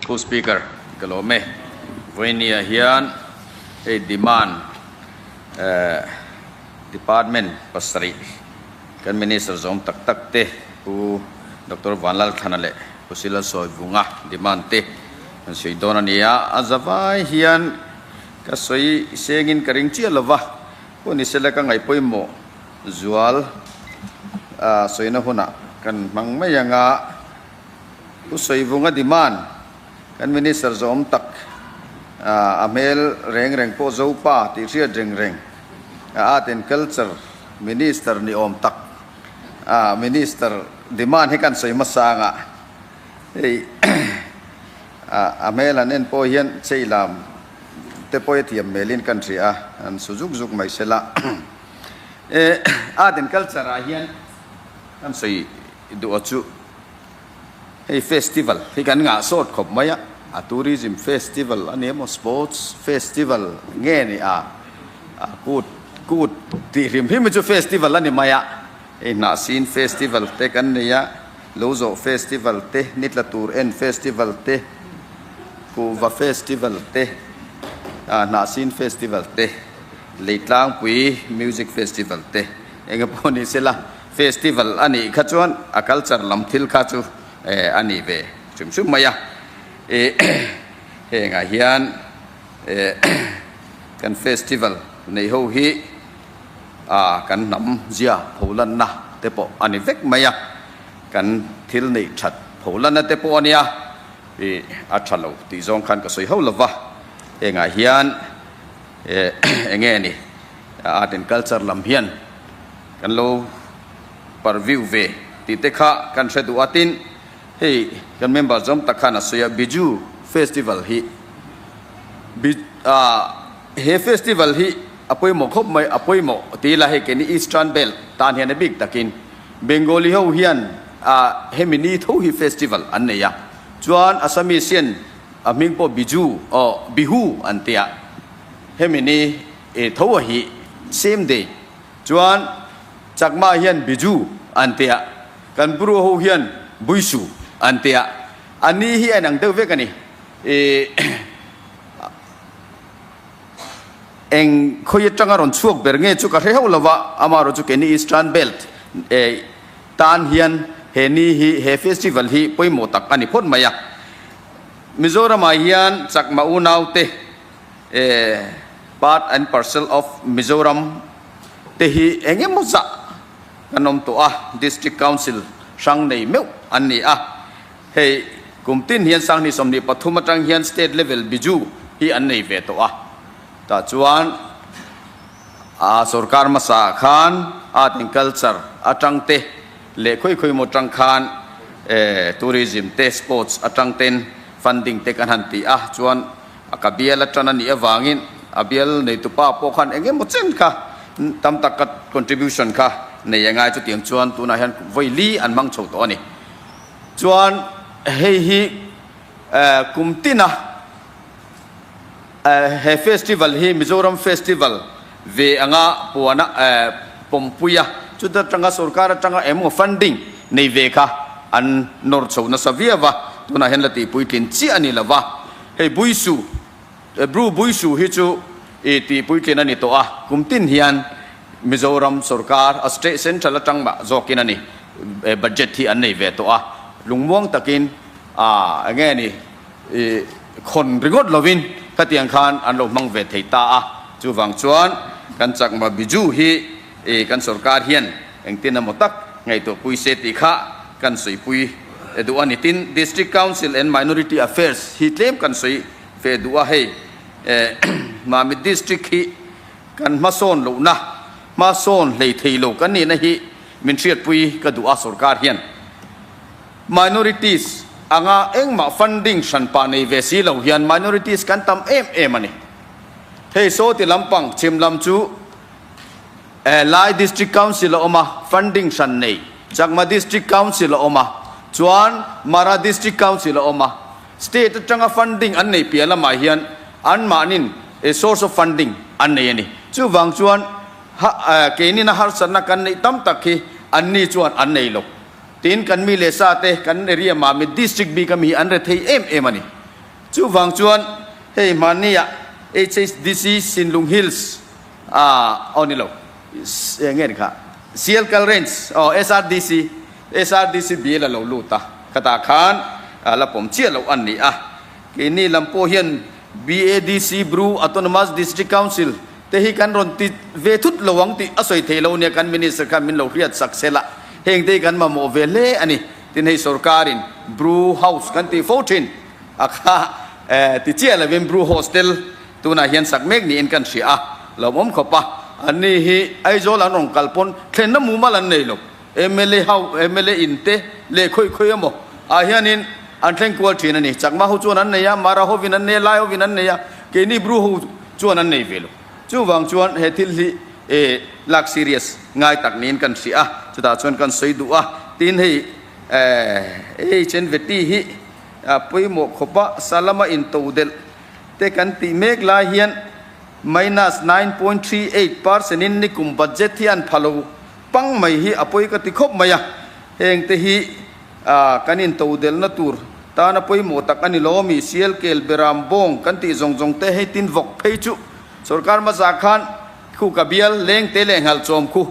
Pu Speaker, ka lawm e. Vawinia hian hei demand department pasarih kan Minister zawm tak tak te Pu Doctor Vanlalthlana leh Pu Silalsawivunga demand te kan sawi dawn a ni a. A zavai hian ka sawi sengin ka ring chiah lova, Pu Nisela ka ngaih pawimawh zual sawina hunah kan hmang mai ang a. Pu Sawivunga demand kan Minister zawm tak a hmel reng reng pawh Zopa tih hriat reng reng a Art and Culture Minister ni awm tak a Minister demand hi kan sawi hmasa ang a, hei a hmel han en pawh hian chei lam te pawh hi a thiam hmelin kan hria a, han su zuk zuk mai sela. Art and Culture ah hian kan sawi duh a chu. Hei festival hi kan ngah sawt khawp mai a, a tourism festival a ni emaw sports festival nge ni a, a kut kut tih hrim hrim hi chu festival a ni mai a, hei hnahsin festival te kan nei a, lo zawh festival te, ni tla tur en festival te, kuhva festival te, ah hnahsin festival te, leitlangpui music festival te eng pawh ni se la. Festival a nih kha chuan a culture lam thil kha chu a ni ve hrim hrim mai a. Hengah hian kan festival neih ho hi kan hnam zia pholanna te pawh a ni vek mai a, kan thil neih that pholanna te pawh a nia, a tha lo tih zawng khan ka sawi ho lova. Hengah hian enge ni art and culture lam hian Kan lo parview ve tih te kha kan hre duh a, tin hei kan member zawm tak khan a sawi a, Biju festival hi Bi ah he festival hi a pawimawh khawp mai, a pawimawh ti ila hei keini Eastern Belt tan hian a bik takin Bengali ho hian ah hemi ni tho hi festival an nei a, chuan Assamese hian a hming pawh Biju aw Bihu an ti a, hemi ni tho a hi same day. Chuan Chakma hian Biju an ti a, kan Bru ho hian Buisu an ti a, a ni hi a inang deuh vek a ni. I eng khawi atanga rawn chhuak ber nge chu ka hre hauh lova, amaherawh chu keini Eastern Belt tan hian he ni hi he festival hi pawimawh tak a ni phawt mai a. Mizoramah hian Chakma unaute Part and parcel of Mizoram te hi eng emaw zah kan awm tawh a, District Council hrang nei meuh an ni a. Hei kum tin hian Sanghnih 23 atang hian State level Biju hi an nei ve tawh a. Tah chuan a sorkar hmasa ah khan Art and Culture atang te leh khawi khawi maw atang khan Tourism te Sports atang ten funding te kan han ti a, chuan A ka bial a tan a nih avangin a bial neitupa pawh khan eng emaw chen kha tam tak ka contribution kha nei a ngai chutiang chuan tunah hian vawi li an hmang chho tawh a ni. Chuan hei hi kum tina he festival hi Mizoram festival ve anga puana pawmpuia chuta tanga sorkar atanga emaw funding nei ve kha an nawr chho nasa viau a, tunah hian la tihpuitlin chiah a ni lova. Hei Buisu, Bru Buisu hi chu i tih puitlin a ni tawh a, kum tin hian Mizoram sorkar, a state central atang mah zawkin a ni, budget hi an nei ve tawh a, lungmuang takin a enge ni i khawn ringawt lovin khatiang khan an lo hmang ve thei ta a, chuvang chuan kan Chakma Biju hi i kan sorkar hian engtin emaw tak ngaihtuah pui se tih kha kan sawipui duh a ni. Tin, District Council and Minority Affairs hi tlem kan sawi ve duh a, hei Mamit District hi kan hmasawn lohna, hmasawn hlei thei lo kan nihna hi min hriatpui ka duh a sorkar hian. Minorities anga engmah funding hranpa nei ve si lo hian minorities kan tam em em a ni. Hei saw ti lampang chhim lam chu Lai District Council a awm a, funding hran nei. Chakma District Council a awm a, chuan Mara District Council a awm a. State atanga funding an nei piah lamah hian anmahnin a source of funding an nei a ni. Chuvang chuan keinina harsatna kan neih tam tak hi anni chuan an nei lo. Tin, kan mi leh sa te kan area Mamit District bik ami hi an re thei em em a ni. Chuvang chuan hei hmanniah HHDC Sinlung Hills ah aw ni lo eng nge ni kha Sialkal Range aw SRDC SRDC bill a lo lut a, khatah khan la pawm chiah loh a ni a. Keini lam pawh hian BADC, Bru Autonomous District Council, te hi kan rawn ti ve thut lo ang tih a sawi thei lo nia kan Minister khan min lo hriat sak sel a, heng te hi kan mamawh ve hle a ni. Tin hei sorkarin Bru House kan tih fo thin a kha ti chiah lovin Bru Hostel tunah hian sak mek niin kan hria a, lawmawm khawp a. Anni hi Aizawl an rawn kal pawn thlenna mumal an nei lo. Mla ho, mla in te leh khawi khawi emaw ah hianin an thleng kual thin a ni. Chakma ho chuan an nei a, Mara hovin an nei a, Lai hovin an nei a, keini Bru ho chuan an nei ve lo. Chuvang chuan he thil hi eh lak serious ngai tak niin kan hria a, chutah chuan kan sawi duh a. Tin hei eh HNVT hi a pawimawh khawp a, Salama intodelh te kan tih mek lai hian minus 9.38 percent in nikum budget hi an pha lo. Pang mai hi a pawi ka ti khawp mai a, heng te hi kan intodelhna tur tana pawimawh tak a ni lo ami, Sialkel, Beram, Bawng kan tih zawng zawng te hei tin vawk phei chu sorkar hmasa khan khu ka bial leng te leh nghalchawm khu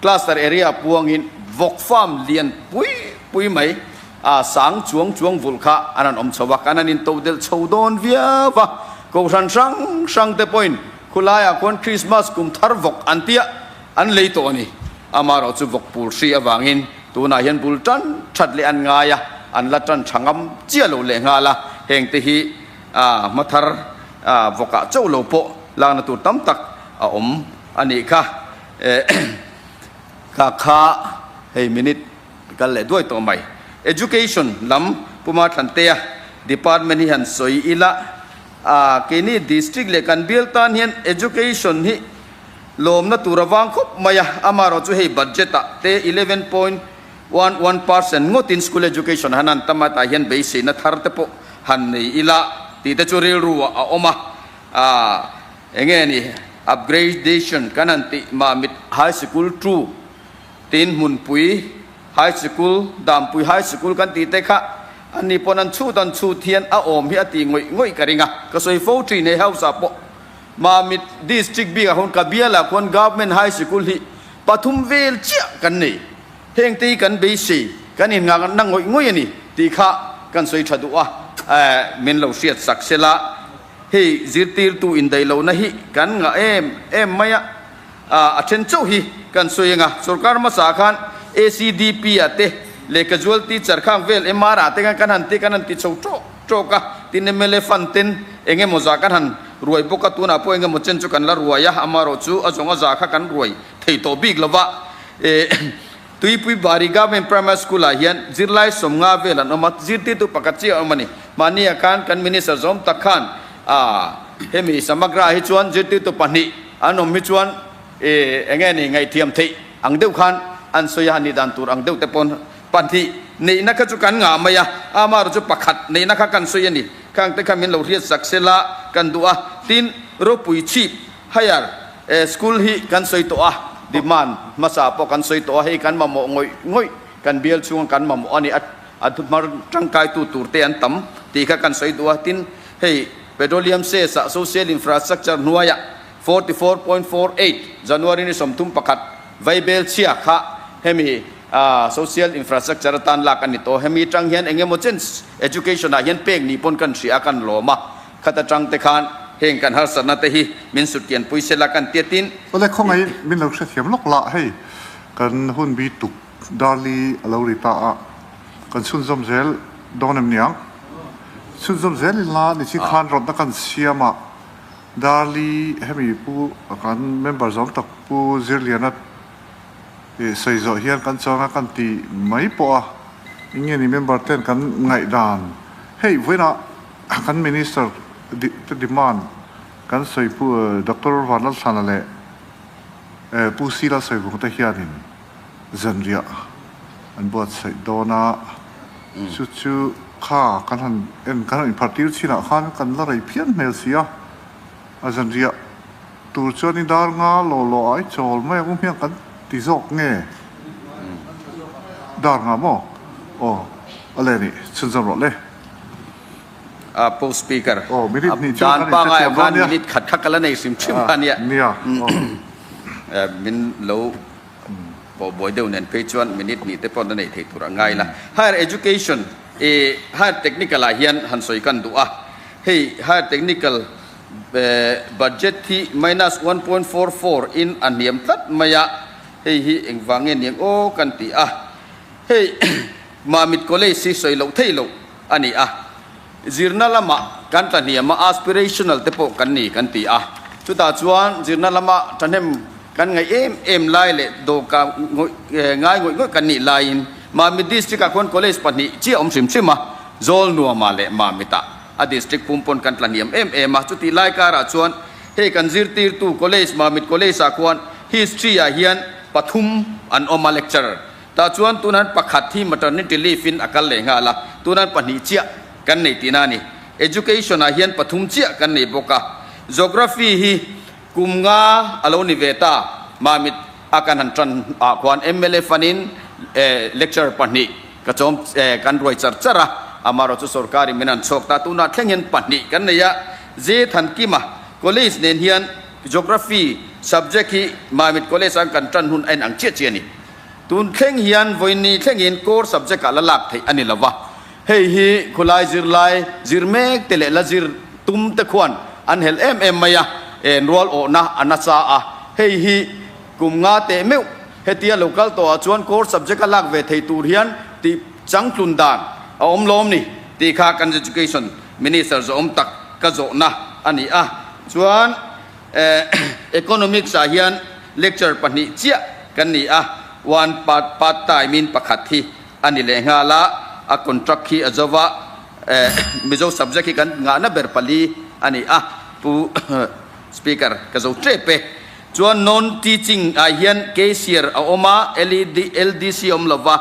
cluster area puangin vawk farm lian pui pui mai a sang chuang chuang vulh kha an han awm chho a, kan han intodelh chho dawn viau a, kohhran hrang hrang te pawhin khulaiah khuan Christmas kum thar vawk an tia. An lei tawh a ni. Amaherawh chu vawk pul hri avangin tunah hian bul tan that leh an ngai a, an la tan tha ngam chiah lo leh nghal a, heng te hi hmathar vawkah chauh lo pawh lakna tur tam tak a awm a nih kha. Kha kha hei minute kal leh duai tawh mai. Education lam Puma Thlantea department hi han sawi ila, keini district leh kan bial tan hian education hi Lawmna tur a vang khawp mai a, amaherawh chu hei budget ah te 11.11% ngawtin school education han han tam a, tah hian beiseina thar te pawh han nei ila tih te chu rilru ah a awm a, aah enge ni upgradation kan han tih Mamit High Sikul 2 tin hmunpui High Sikul, Dampui High Sikul kan tih te kha ani pawn an chhut an chhut hian a awm hi a tih ngawih ngawih ka ring a, ka sawi fo thin hei house ah pawh. Mamit District bikah khuan ka bialah khuan Government High Sikul hi pathum vel chiah kan nei. Heng te hi kan beisei, kan innghahna ngawih ngawih a ni tih kha kan sawi tha duh a, min lo hriat sak sela. Hei zirtirtu indaih lohna hi kan ngah em em mai a, a then chauh hi kan sawi anga sorkar hmasa khan ACDP ah te leh casual teacher khang vel MR ah te khan kan han ti kan han ti chho tawk tawk a, tin mla fund ten eng emaw zah kan han ruai bawk a, tunah pawh eng emaw chen chu kan la ruai a, amaherawh chu a zawng a zah kha kan ruai thei tawh bik lo va. Tuipui Bari Government Primary School ah hian zirlai sawmnga vel an awm a, zirtirtu pakhat chiah a awm a ni. Mahni ah khan kan Minister zawm tak khan hemi Samagra ah hi chuan zirtirtu pahnih an awm hi chuan eng nge ni ngaihthiam theih ang deuh khan an sawi a, nih dan tur ang deuh te pawn pahnih neihna kha chu kan ngah mai a, amaherawh chu pakhat neihna kha kan sawi a ni. Khang te kha min lo hriat sak sela kan duh a, tin ropui chhip Higher school hi kan sawi tawh a, demand hmasa pawh kan sawi tawh a, hei kan mamawh ngawih ngawih, kan bial chhunga kan mamawh a ni, a hmar tangkaitu tur te an tam tih kha kan sawi duh a, tin hei petroleum cess ah social infrastructure hnuaiah 44.48 January ni 31 vaibel chhia kha hemi social infrastructure atan lak a ni tawh, hemi tang hian eng emaw chen education ah hian pek ni pawn kan hria a kan lawm a. Khat atang te khan heng kan harsatna te hi min sutkianpui sela kan tia tin. Awle khawngaih min lo hrethiam lawk lah hei kan hun bi tuk Darli a lo ri ta a kan chhunzawm zel dawn em niang? Chhunzawm zel in la ni chi khan rawtna kan siam a Darli hemi pu kan member zawm tak pu Zirliana Ih sawi zawh hian kan chuang a kan ti mai pawh a, eng nge ni member ten kan ngaihdan hei vawiinah kan minister te demand kan sawi pu Doctor Vanlalthlana leh Pu Sila Sawivung te hianin zanriah an buatsaih dawn a, chu chu kha kan han en kan han inphar tir chinah khan kan la rei phian hmel si a, a zanriah Tur chuan i dar nga law law ah i chawl mai ang u hmiang kan ti zawk nge? Dar nga maw? Aw, a le nih, chhunzawm rawh le. Pu Speaker, dan pangai ah khan minute khat kha ka la nei hrim hrim kha nia. Min lo pawh buai deuh nen phei chuan minute hnih te pawh la nei thei tur a ngai la. Higher Education i Higher Technical ah hian han sawi kan duh a, hei Higher Technical budget hi minus 1.44 in a hniam tlat mai a, hei hi engvang nge niang aw kan ti a. Hei Mamit College hi sawi loh theih loh a ni a, zirna lamah kan tla hniam a, aspirational te pawh kan ni kan ti a, chutah chuan zirna lama thahnem kan ngaih em em lai leh dawhkan ngawih ngai ngawih ngawih kan nih laiin Mamit District ah khuan College pahnih chiah a awm hrim hrim a, Zawlnuamah leh Mamitah a District pum pawn kan tla hniam em em a, chutih lai karah chuan hei kan zirtirtu College Mamit College ah khuan History ah hian pathum an awm a lecturer Tah chuan tunan pakhat hi maternity leave in a kal leh nghal a, tunan pahnih chiah kan nei tihna a ni. Education ah hian pathum chiah kan nei bawk a. Geography hi kum nga a lo ni ve ta, Mamit a kan han tan ah khuan mla fund in lecturer pahnih ka chawm kan ruai char char a, amaherawh chu sorkar in min han chhuak ta, tunah thleng hian pahnih kan nei a. J Thankima College nen hian Geography subject hi Mamit College a kan tan hun a inang chiah chiah a ni. Tun thleng hian vawiin thlengin core subject ah la lak theih a ni lo va, hei hi khulai zirlai zir mek te leh la zir tum te khuan an helh em em mai a, en rual awhna a nasa a, hei hi kum nga teh meuh hetia lo kal tawh ah chuan core subject a lak ve thei tur hian tih changtlun dan a awm lawm ni tih kha kan education minister zawhawm tak ka zawhna a ni a, chuan. Economics ah hian lecture pahnih chiah kan ni a, one part part time in pakhat hi a ni leh nghal a, a contract hi a zo va, Mizo subject hi kan ngahna ber pali a ni a, Pu Speaker ka zo tep e. Chuan non teaching ah hian cashier a awm a, LED, LDC a awm lo va,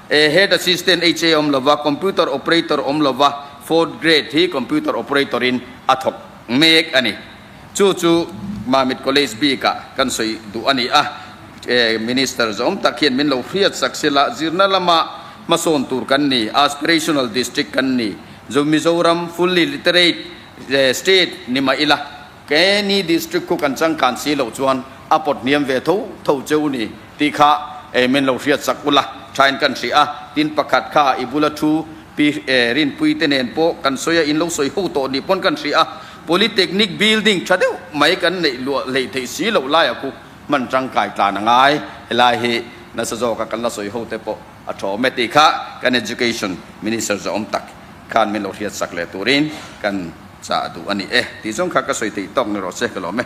Head Assistant HA a awm lo va, Computer Operator a awm lo va, Fourth Grade hi Computer Operator in a thawk mek a ni. Chu chu Mamit College bikah kan sawi duh a ni a, Minister zawm tak hian min lo hriat sak sela, zirna lama hmasawn tur kan ni, aspirational district kan ni, Mizoram fully literate state ni mah ila, Keini district khu kan changkan si loh chuan a pawt hniam ve tho tho cheu ni tih kha min lo hriat sak ula, thain kan hria a, tin pakhat kha i bula thu Pi Rinpui te nen pawh kan sawi a, in lo sawi ho tawh nih pawn kan hria a, Polytechnic building tha deuh mai kan neih luah hleih theih si loh laia khu hman tangkai tlan a ngai. Helai hi nasa zawka kan la sawi ho te pawh a tha awm e tih kha kan Education Minister zawhawm tak khan min lo hriat sak leh turin kan chah duh a ni e tih zawng kha ka sawi theih tawk ni rawh se ka lawm e.